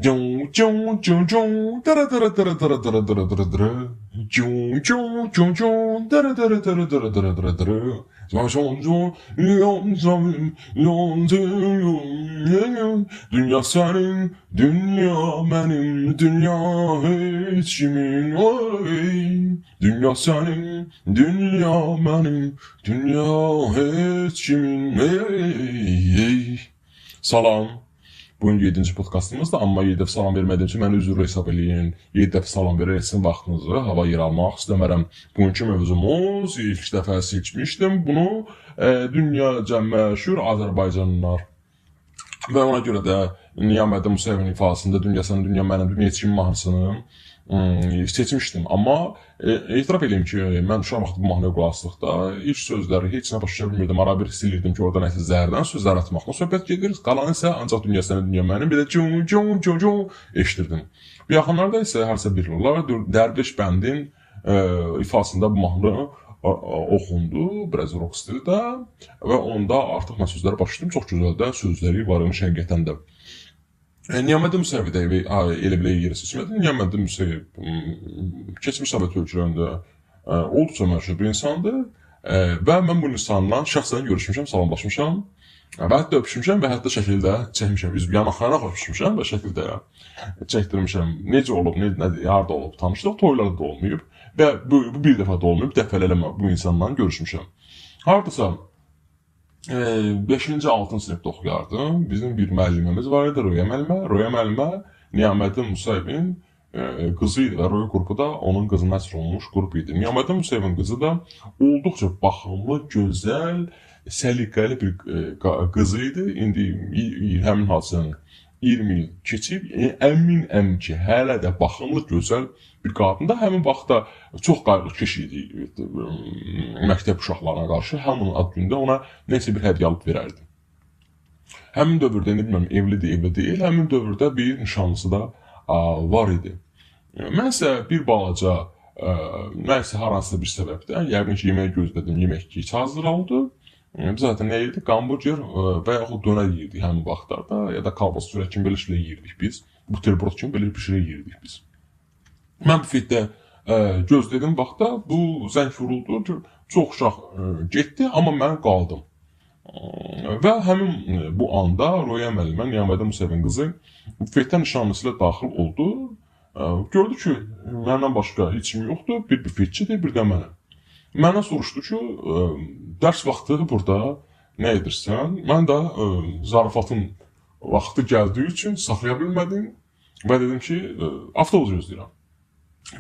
Cum cum cum cum dara dara dara dara dara dara dara dara. Cum cum cum cum dara dara dara dara dara dara dara. Dünya senin, dünya benim, dünya heç kimin. Oy. Dünya senin, dünya benim, dünya heç kimin. Ey, ey. Salam. Bugün 7-ci podkastımızdır, amma 7 dəfə salam vermədiyim üçün məni üzr hesab eləyin. 7 dəfə salam verərək sizin vaxtınızı hava yer almaq istəmərəm. Bugünkü mövzumuz ilk dəfə seçmişdim bunu. Dünyaca məşhur Azərbaycanlılar. Və ona görə də Niyaməddin Musayevin ifasında Dünya sənin, dünya mənim, dünya heç kimin mahnısını seçmişdim. Amma etiraf eləyim ki, mən uşaq vaxtı bu mahnıya qulaq asdıqda ilk sözləri heç nə başa düşə bilmirdim. Ara bir hiss elirdim ki, orada nəsə zəhərdən sözlər atmaqla söhbət gedir. Qalanı isə ancaq dünya sənin, dünya mənim, bir də cum cum cum cum eşidirdim. Bu yaxınlarda isə harasa bir olar Dərviş bəndin ifasında bu mahnı oxundu, biraz rock stildə və onda artıq mən sözləri başa düşdüm. Çox gözəl də sözləri var imiş həqiqətən də. Niyaməddin Musayevi də elə belə yerə seçmədim. Niyaməddin Musayev keçmiş Sovet ölkələrində olduqca məşhur bir insandır və mən bu insanla şəxsən görüşmüşəm, salamlaşmışam və hətta öpüşmüşəm və hətta şəkildə çəkmişəm. Üz yanaq-yanaq öpüşmüşəm və şəkildə çəkdirmişəm. Necə olub, nə, harda olub tanışdıq, toylarda da olmayıb və bu bir dəfə də olmayıb, dəfələrlə mən bu insanla görüşmüşəm. Hardasa 5-ci, 6-cı sinifdə oxuyardım. Bizim bir müəlliməmiz var idi, Röya müəllimə. Röya müəllimə Niyaməddin Musayevin qızı idi və Röya qrupu da onun qızına həsr olunmuş qrup idi. Niyaməddin Musayevin qızı da olduqca baxımlı, gözəl, səliqəli bir qızı idi. İndi həmin hadisənin 20 il keçib, əminəm ki, hələ də baxımlı, gözəl bir qadın da həmin vaxtda çox qayğıkeş idi məktəb uşaqlarına qarşı. Hamının ad gündə ona nəsə bir hədiyyə alıb verərdi. Həmin dövrdə, indi bilmirəm, evlidir, evli deyil, həmin dövrdə bir nişanlısı da var idi. Mən isə bir balaca, nəsə hansısa bir səbəbdən, yəqin ki, yemək gözlədim, yemək ki, hazır oldu. Biz zaten nə yeyirdik? Hamburger və yaxud dönər yeyirdik həmin vaxtlarda, ya da kalbas çörək kimi belə şeylər yeyirdik biz. Buterbrot kimi belə bir şey yeyirdik biz. Mən bufetdə gözlədiyim vaxtda bu zəng vuruldu, çox uşaq getdi, amma mən qaldım. Və həmin bu anda Röya müəllimə, Niyaməddin Musayevin qızı bufetdə nişanlısı ilə daxil oldu. Gördü ki, məndən başqa heç kim yoxdur, bir bufetçidir, bir də mənəm. Mənə soruşdu ki, dərs vaxtı burada nə edirsən? Mən də zarafatın vaxtı gəldiyi üçün saxlaya bilmədim və dedim ki, avtobus gözləyirəm.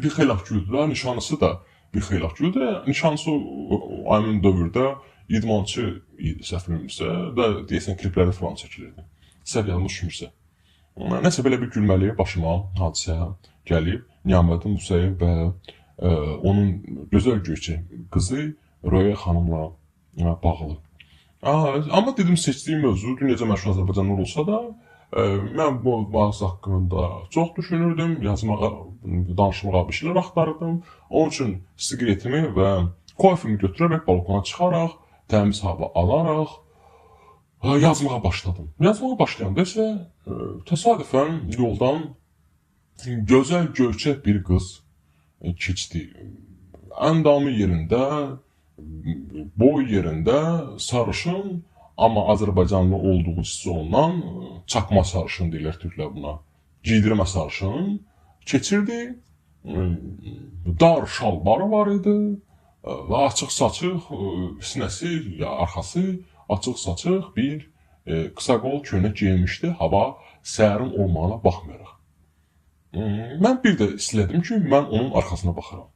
Bir xeyli güldülər, nişanlısı da bir xeyli güldü. Nişanlısı həmin dövrdə idmançı idi, səhv eləmirəmsə, və deyəsən kliplərdə falan çəkilirdi. Səhv yadıma düşmürsə. Nəsə belə bir gülməli başıma hadisə gəlib. Niyaməddin Musayev və onun gözəl göyçək qızı Röya xanımla bağlı. Amma dedim, seçdiyim mövzu dünyaca məşhur Azərbaycanlılar olsa da, mən bu mövzu haqqında çox düşünürdüm, yazmağa, danışmağa bir şeylər axtarırdım. Onun üçün siqaretimi və kofemi götürərək balkona çıxaraq, təmiz hava alaraq yazmağa başladım. Yazmağa başlayanda isə təsadüfən yoldan gözəl göyçək bir qız keçdi. Əndamı yerində, boy yerində, sarışın, amma Azərbaycanlı olduğu hissi olunan çakma sarışın deyirlər türklər buna. Giydirmə sarışın keçirdi. Dar şalvarı var idi və açıq-saçıq sinəsi, arxası açıq-saçıq bir qısa qol köynək geyinmişdi, hava sərin olmağına baxmayaraq. Mən bir də istədim ki, mən onun arxasına baxıram.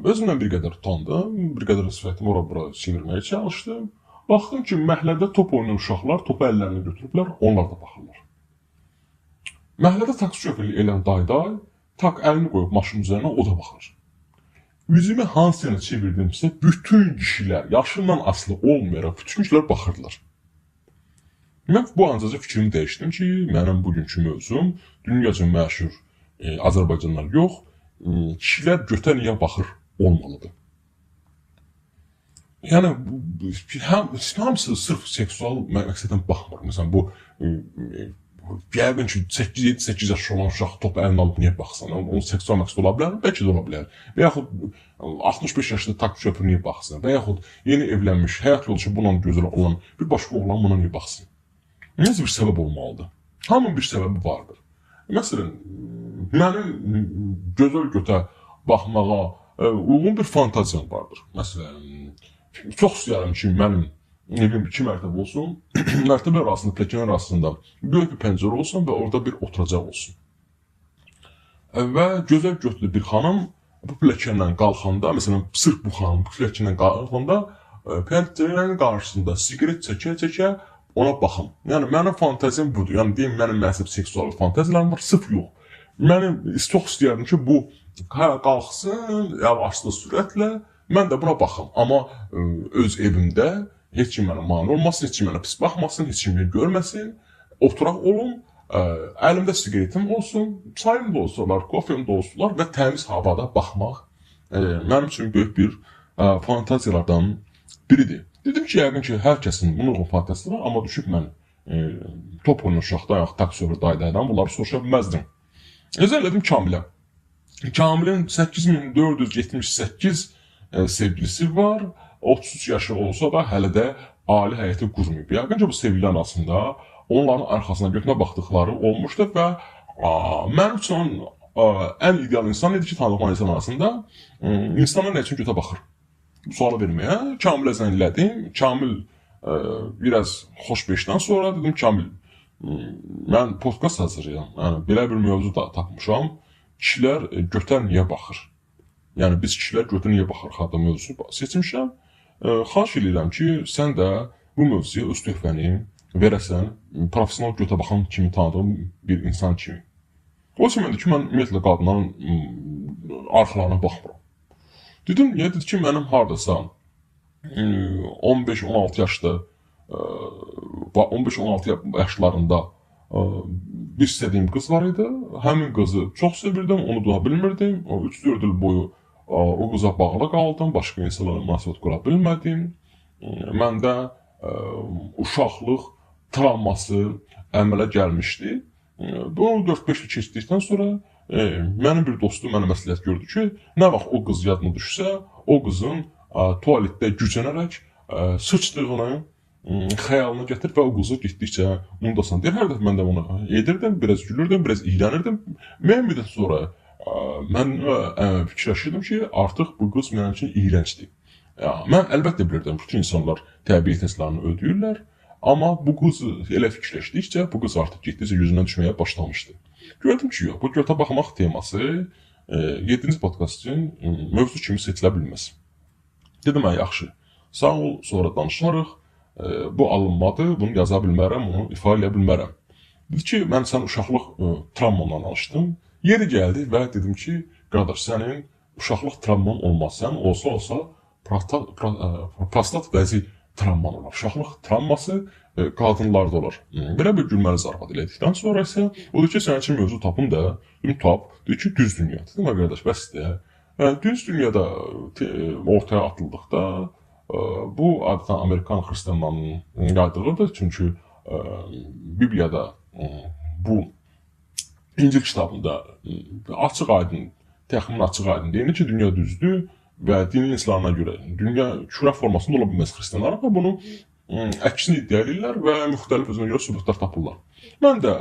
Özümdən bir qədər utandım, bir qədər sifətimi ora-bura çevirməyə çalışdım. Baxdım ki, məhəllədə top oynayan uşaqlar topu əllərinə götürüblər, onlar da baxırlar. Məhəllədə taksi şoförü elən dayday, tak əlini qoyub maşının üzərinə, o da baxır. Üzümü hansı yana çevirdimsə, bütün kişilər, yaşından asılı olmayaraq, bütün kişilər baxırdılar. Mən bu ancaq fikrimi dəyişdim ki, mənim bugünkü mövzum dünyaca məşhur Azərbaycanlılar yox, kişilər götə niyə baxır olmalıdır. Yəni hamısı sırf seksual məqsədlə baxmır. Məsələn, bu Yəqin ki, 8-7-8 yaşlı olan uşaq top əlinə alıb niyə baxsın? Onun seksual məqsədi ola bilər, bəlkə də ola bilər. Və yaxud 65 yaşlı taksi şoförü niyə baxsın? Və yaxud yeni evlənmiş, həyat yoldaşı bununla gözəl olan bir başqa oğlan buna niyə baxsın? Necə bir səbəb olmalıdır? Hamının bir səbəbi vardır. Məsələn, mənim gözəl götə baxmağa uyğun bir fantaziyam vardır. Məsələn, çox istəyərəm ki, mənim evim 2 mərtəbə olsun, mərtəbələr arasında, pilləkənlər arasında böyük bir pəncərə olsun və orada bir oturacaq olsun. Və gözəl götlü bir xanım bu pilləkəndən qalxanda, məsələn, sırf bu xanım bu pilləkəndən qalxanda, pəncərənin qarşısında siqaret çəkə-çəkə ona baxım. Yəni, mənim fantaziyam budur. Yəni, deyim, mənim məhz seksual fantaziyalarım var, sırf yox. Mənim çox istəyərdim ki, bu qalxsın, yavaşlı sürətlə, mən də buna baxım. Amma öz evimdə heç kim mənə mane olmasın, heç kim mənə pis baxmasın, heç kim məni görməsin, oturaq olum, əlimdə siqaretim olsun, çayım da olsunlar, kofem də olsunlar və təmiz havada baxmaq mənim üçün böyük bir fantaziyalardan biridir. Dedim ki, yəqin ki, hər kəsin bunun uyğun fantaziyası var, amma düşüb mən top oynayan uşaqdan, yaxud taksi şoförü dayıdan bunları soruşa bilməzdim. Özəl elədim Kamilə. Kamilin 8478 sevgilisi var. 33 yaşı olsa da hələ də ailə həyatı qurmayıb. Yəqin ki, bu sevgililər arasında onların arxasına götünə baxdıqları olmuşdu və mənim üçün ən ideal insan idi ki, tanıdığım insan arasında insanlar nə üçün götə baxır? Bu sualı verməyə Kamilə zəng elədim. Kamil biraz xoş beşdən sonra dedim, Kamil, mən podkast hazırlayıram. Yəni, belə bir mövzu da tapmışam. Kişilər götə niyə baxır? Yəni, biz kişilər götə niyə baxırıq adlı mövzusu seçmişəm. Xahiş edirəm ki, sən də bu mövzuya öz töhfəni verəsən, professional götə baxan kimi tanıdığım bir insan kimi. O səbəbdir ki, mən ümumiyyətlə qadınların arxalarına baxmıram. Dedim, niyə? Dedi ki, mənim hardasa 15-16 yaşda, 15-16 yaşlarında bir istədiyim qız var idi. Həmin qızı çox sevirdim, onu da bilmirdim. O 3-4 il boyu o qıza bağlı qaldım, başqa insanlarla münasibət qura bilmədim. Məndə uşaqlıq travması əmələ gəlmişdi. Bu 4-5 il keçdikdən sonra mənim bir dostum mənə məsləhət gördü ki, nə vaxt o qız yadına düşsə, o qızın tualetdə gücənərək sıçdığını xəyalına gətir və o qızı getdikcə unudasan. Deyir, hər dəfə mən də onu edirdim, biraz gülürdüm, biraz iyrənirdim. Müəyyən müddət sonra mən fikirləşirdim ki, artıq bu qız mənim üçün iyrəncdir. Mən əlbəttə bilirdim, bütün insanlar təbii ehtiyaclarını ödəyirlər, amma bu qız elə fikirləşdikcə, bu qız artıq getdikcə yüzündən düşməyə başlamışdı. Gördüm ki, yox, bu götə baxmaq teması 7-ci podkast üçün mövzu kimi seçilə bilməz. Dedim, hə, yaxşı, sağ ol, sonra danışarıq, bu alınmadı, bunu yaza bilmərəm, bunu ifadə eləyə bilmərəm. Dedi ki, mən sənin uşaqlıq travmandan danışdım. Yeri gəldi və dedim ki, qardaş, sənin uşaqlıq travman olmaz, sən olsa-olsa prostat vəzi travman olar. Uşaqlıq travması qadınlarda olar. Belə bir gülməli zarafat elədikdən sonra isə o dedi ki, sənin üçün mövzu tapım da, dedim, tap. Dedi ki, düz dünya. Dedim, qardaş, bəs də. Düz dünyada ortaya atıldıqda bu adətən Amerikan xristianlarının qaydığıdır. Çünki Bibliyada bu İncil kitabında açıq-aydın, təxminən açıq-aydın deyilir ki, dünya düzdür və dini insanlarına görə dünya kürə formasında ola bilməz xristianlar, amma bunu əksinə iddia edirlər və müxtəlif özünə görə sübutlar tapırlar. Mən də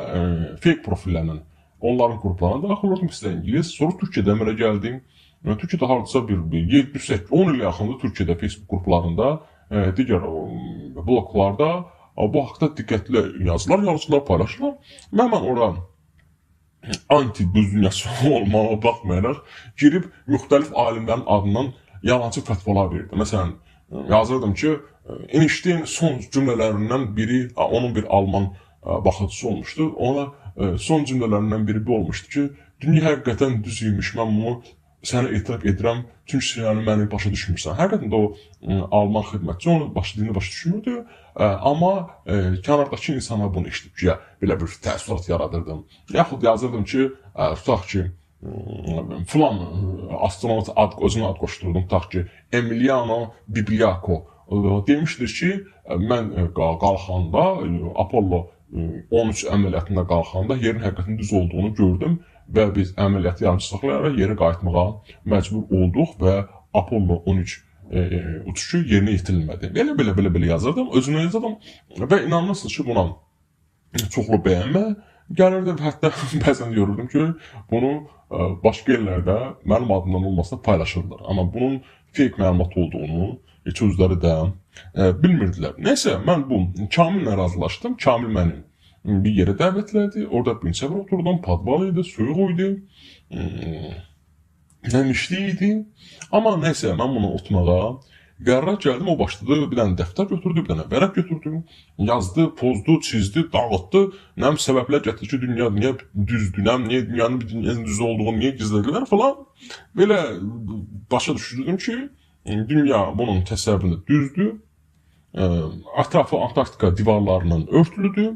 fake profillərlə onların qruplarına daxil oldum, istər ingilis, sonra Türkiyədə əmələ gəldim. Türkiyədə hardasa bir 7-8-10 ilə yaxında Türkiyədə Facebook qruplarında, digər bloklarda bu haqda diqqətli yazılar yazırlar, paylaşırlar. Mən ora anti-düz dünyası olmağa baxmayaraq girib müxtəlif alimlərin adından yalancı fətvalar verirdim. Məsələn, yazırdım ki, Einstein son cümlələrindən biri, onun bir Alman baxıcısı olmuşdu. Ona son cümlələrindən biri bu olmuşdu ki, dünya həqiqətən düz imiş, mən bunu sənə etiraf edirəm, çünki sən məni başa düşmürsən. Həqiqətən də o Alman xidmətçi onu dilini başa düşmürdü, amma kənardakı insanlar bunu eşidib ki, belə bir təəssürat yaradırdım. Yaxud yazırdım ki, tutaq ki, filan astronot özünə ad qoşdurdum, tutaq ki, Emiliano Bibliaco demişdir ki, mən qalxanda Apollo 13 əməliyyatında qalxanda yerin həqiqətən düz olduğunu gördüm və biz əməliyyatı yarımçıq saxlayaraq yerə qayıtmağa məcbur olduq və Apollo 13 uçuşu yerinə yetirilmədi. Belə yazırdım, özümə yazırdım və inanırsınız ki, buna çoxlu bəyənmə gəlirdi və hətta bəzən görürdüm ki, bunu başqa yerlərdə mənim adımdan olmasa paylaşırdılar. Amma bunun fake məlumat olduğunu heç özləri də bilmirdilər. Nəysə, mən bu Kamillə razılaşdım. Kamil məni bir yerə dəvət elədi. Orada bir səfər oturdum. Podval idi, soyuq idi, nəmişli idi. Amma nəysə, mən bunu oturmağa qərara gəldim. O başladı, bir dənə dəftər götürdü, bir dənə vərəq götürdü, yazdı, pozdu, çizdi, dağıtdı. Nəm səbəblər gətirdi ki, dünya niyə düzdür, nəm niyə dünyanın düz olduğunu niyə gizlədilər falan. Belə başa düşürdüm ki, dünya bunun təsəvvüründə düzdür. Ətrafı Antarktika divarlarından örtülüdür.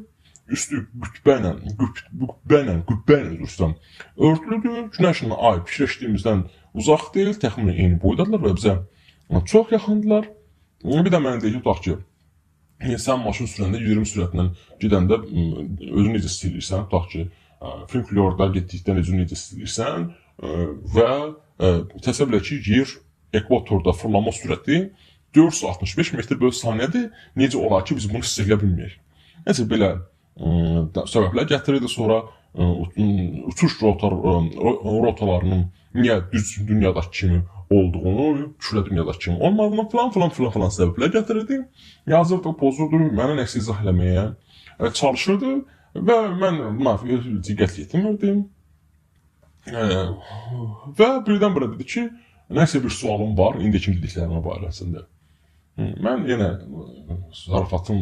Üstü qütbə ilə örtülüdür. Günəşlə ay fikirləşdiyimizdən uzaq deyil, təxminən eyni boydadırlar və bizə çox yaxındılar. Bir də mənə deyir ki, tutaq ki, sən maşın sürəndə 20 sürətlə gedəndə özünü necə hiss edirsən, tutaq ki, Finklorda getdikdə özünü necə hiss edirsən və təsəvvür elə ki, yer ekvatorda fırlanma sürəti 465 metr bölü saniyədir. Necə olar ki, biz bunu hiss edə bilmirik. Nəsə belə səbəblər gətirirdi. Sonra uçuş rotalarının niyə düz dünyadakı kimi olduğunu, külə dünyadakı kimi olmadığını filan səbəblər gətirirdi. Yazırdı, pozurdu, mənə nəsə izah eləməyə çalışırdı və mən buna diqqət yetirmirdim. Və birdən-birə dedi ki, nəsə bir sualım var, indiki dediklərimə barəsində. Mən yenə zarafatın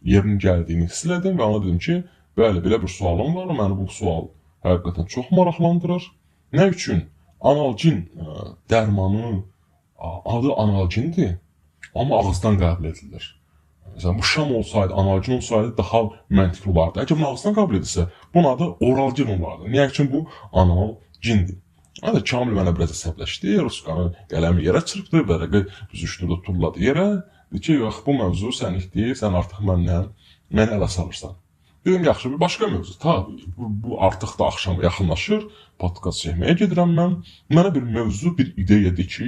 yerinin gəldiyini hiss elədim və ona dedim ki, bəli, belə bir sualım var, məni bu sual həqiqətən çox maraqlandırır. Nə üçün analgin dərmanı, adı analgindir, amma ağızdan qəbul edilir. Məsələn, bu şam olsaydı, analgin olsaydı daha məntiqli olardı. Əgər bunu ağızdan qəbul edilsə, bunun adı oralgin olardı. Niyə üçün bu analgindir? Hətta Kamil mənə biraz əsəbləşdi, ruskanı qələmi yerə çırpdı, vərəqi büzüşdürdü, tulladı yerə. Dedi ki, yox, bu mövzu sənlik deyil, sən artıq məni ələ salırsan. Dedim, yaxşı, bir başqa mövzu. Ta, bu artıq da axşam yaxınlaşır, podkast çəkməyə gedirəm mən. Mənə bir mövzu, bir ideyadır ki,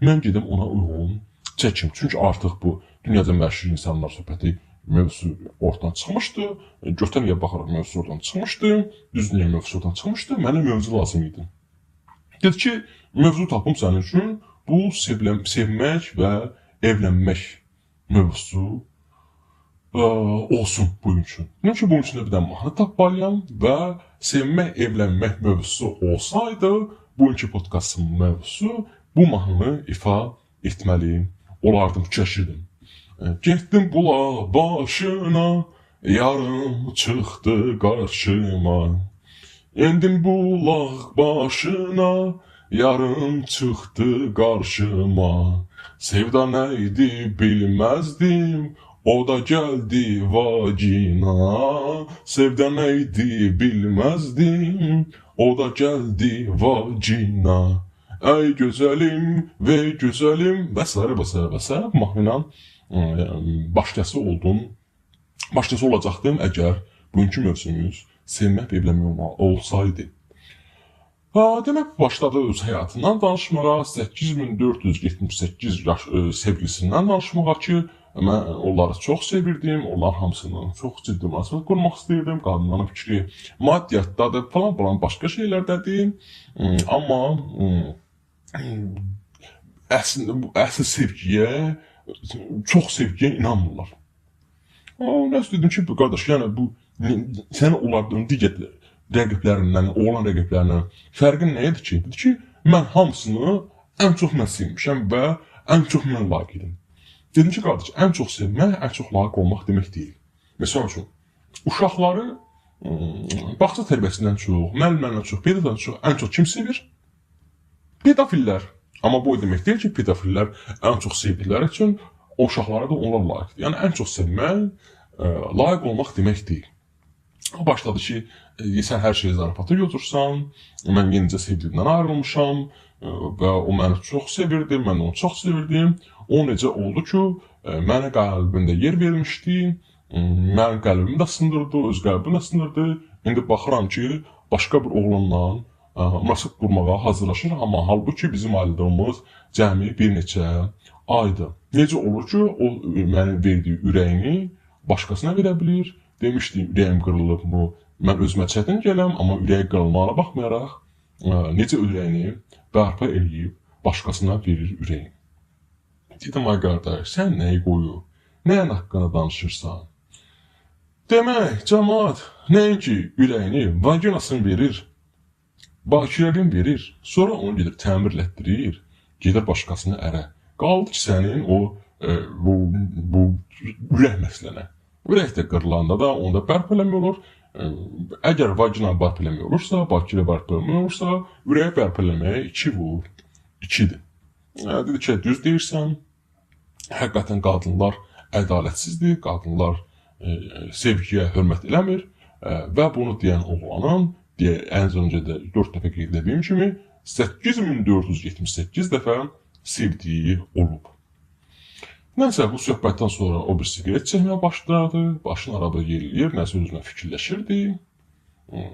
mən gedim ona uyğun çəkim. Çünki artıq bu dünyaca məşhur insanlar söhbəti mövzusu ortadan çıxmışdı. Götə niyə baxaraq mövzusu oradan çıxmışdı. Düz niyə mövzusu oradan çıxmışdı. Mənə mövzu lazım idi. Dedi ki, mövzu tapım sənin üçün, bu sevmək və evlənmək mövzusu olsun bunun üçün. Dedim ki, bunun üçün də bir dənə mahnı tapmalıyam və sevmək, evlənmək mövzusu olsaydı, bugünkü podkastın mövzusu bu mahnını ifa etməli olardım, fikirləşirdim. Getdim bulaq başına, yarım çıxdı qarşıma. Endim bulaq başına, yarım çıxdı qarşıma. Sevda neydi bilməzdim, o da gəldi vacina. Sevda neydi bilməzdim, o da gəldi vacina. Ey gözəlim, vey gözəlim və s. və s. və s. Mahnı ilə başqası oldum, başqası olacaqdım əgər bugünkü mövzumuz sevmək və evlənmək olsaydı. Demək, başladı öz həyatından danışmağa, 8478 yaş sevgilisindən danışmağa ki, mən onları çox sevirdim, onlar hamısından çox ciddi münasibət qurmaq istəyirdim, qadınların fikri maddiyyatdadır, falan başqa şeylərdədir. Amma əsl sevgiyə, çox sevgiyə inanmırlar. Nəsə dedim ki, qardaş, yəni bu sən onlardan digər rəqiblərindən, oğlan rəqiblərindən fərqin nə idi ki? Dedi ki, mən hamısını ən çox mən sevmişəm və ən çox mən layiq idim. Dedim ki, qardaş, ən çox sevmək, ən çox layiq olmaq demək deyil. Məsəl üçün, uşaqları bağça tərbiyəsindən çox, müəllimlərdən çox, pedofildən çox, ən çox kim sevir? Pedofillər. Amma bu o demək deyil ki, pedofillər ən çox sevdikləri üçün o uşaqlara da onlar layiqdir. Yəni, ən çox sevmək, layiq olmaq demək deyil. O başladı ki, sən hər şeyi zarafata götürsən, mən yenicə sevgilimdən ayrılmışam və o məni çox sevirdi, mən onu çox sevirdim. O necə oldu ki, mənə qəlbində yer vermişdi Mənim qəlbimi də sındırdı, öz qəlbimi də sındırdı. İndi baxıram ki, başqa bir oğlanla münasibət qurmağa hazırlaşır, amma halbuki bizim ayrıldığımız cəmi bir neçə aydır. Necə olur ki, o mənim verdiyi ürəyini başqasına verə bilir? Demişdim, ürəyim qırılıb, bu mən özümə çətin gələm, amma ürəyi qırılmağına baxmayaraq necə ürəyini bərpa eləyib başqasına verir ürəyini. Dedim, ay qardaş, sən nəyi qoyub, nəyin haqqında danışırsan? Demək, camaat nəinki ürəyini, vaginasını verir, bakirəliyini verir, sonra onu gedir təmirlətdirir, gedir başqasına ərə. Qaldı ki, sənin o bu ürək məsələnə. Ürək də qırılanda da onda bərpa eləmək olur. Əgər vagina bərpa eləmək olursa, bakirə bərpa eləmək olursa, ürəyi bərpa eləməyə 2 vur 2-dir. Dedi ki, düz deyirsən, həqiqətən qadınlar ədalətsizdir, qadınlar sevgiyə hörmət eləmir və bunu deyən oğlanın, deyə ən öncə də 4 dəfə qeyd etdiyim kimi 8478 dəfə sevdiyi olub. Nəsə, bu söhbətdən sonra o bir siqaret çəkməyə başladı, başını arabada yerləyir, nəsə özünə fikirləşirdi.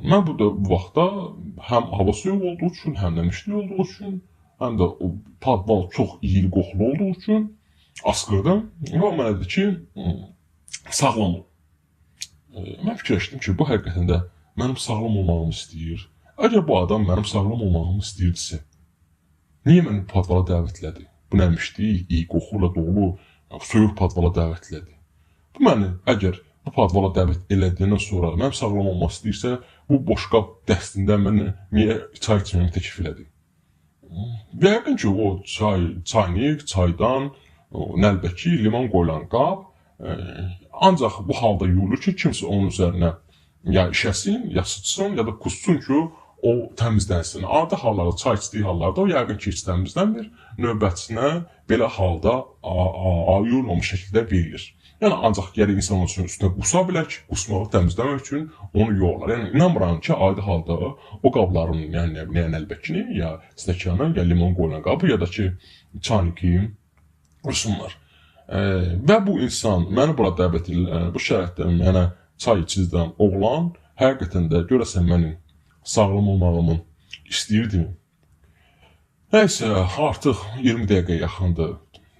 Mən bu vaxtda həm hava soyuq olduğu üçün, həm də müşteri olduğu üçün, həm də o padval çox iyili qoxulu olduğu üçün asqırdım və o mənə dedi ki, sağlam ol. Mən fikirləşdim ki, bu həqiqətən də mənim sağlam olmağımı istəyir. Əgər bu adam mənim sağlam olmağımı istəyirdisə, niyə məni padvala dəvət elədi? Bu nəmişdi, iyi qoxuyla dolu soyuq padvala dəvət elədi. Bu məni, əgər bu padvala dəvət elədiyindən sonra mənim sağlam olmaq istəyirsə, bu boşqab dəstində mənə niyə çay içməyimi təklif elədi? Yəqin ki, o çay, çaynik, çaydan, o nəlbəki, limon qoyulan qab, ancaq bu halda yuyulur ki, kimsə onun üzərinə ya işəsin, ya sıçsın, ya da kussun ki, o təmizlənsin. Adi hallarda, çay içdiyi hallarda o yəqin ki, heç təmizlənmir. Növbətçisinə belə halda yuyulmamış şəkildə verilir. Yəni, ancaq gərək insan üçün üstünə qusa bilər ki, qusmağı təmizləmək üçün onu yoğurlar. Yəni, inanmıram ki, adi halda o qabların, yəni nəlbəkini, ya stəkanı, ya limon qoyulan qabı, ya da ki, çayniki qursunlar. Və bu insan məni bura dəvət edir, bu şəraitdə mənə çay içizdən oğlan həqiqətən də görəsən mənim sağlam olmağımı istəyirdimi? Nəysə, artıq 20 dəqiqə yaxındır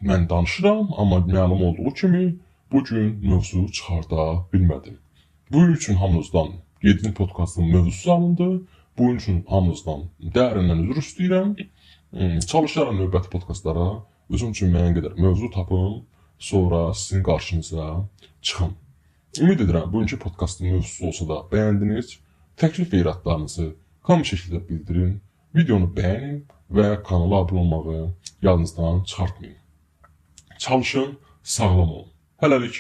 mən danışıram, amma məlum olduğu kimi bu gün mövzu çıxarda bilmədim. Bunun üçün hamınızdan 7-ci podkastın mövzusu alındı. Bunun üçün hamınızdan dərindən üzr istəyirəm. Çalışaram növbəti podkastlara özüm üçün müəyyən qədər mövzu tapım, sonra sizin qarşınıza çıxım. Ümid edirəm, bugünkü podkastın mövzusu olsa da bəyəndiniz. Təklif və iradlarınızı tam şəkildə bildirin, videonu bəyənin və kanala abunə olmağı yadınızdan çıxartmayın. Çalışın, sağlam olun. Hələlik.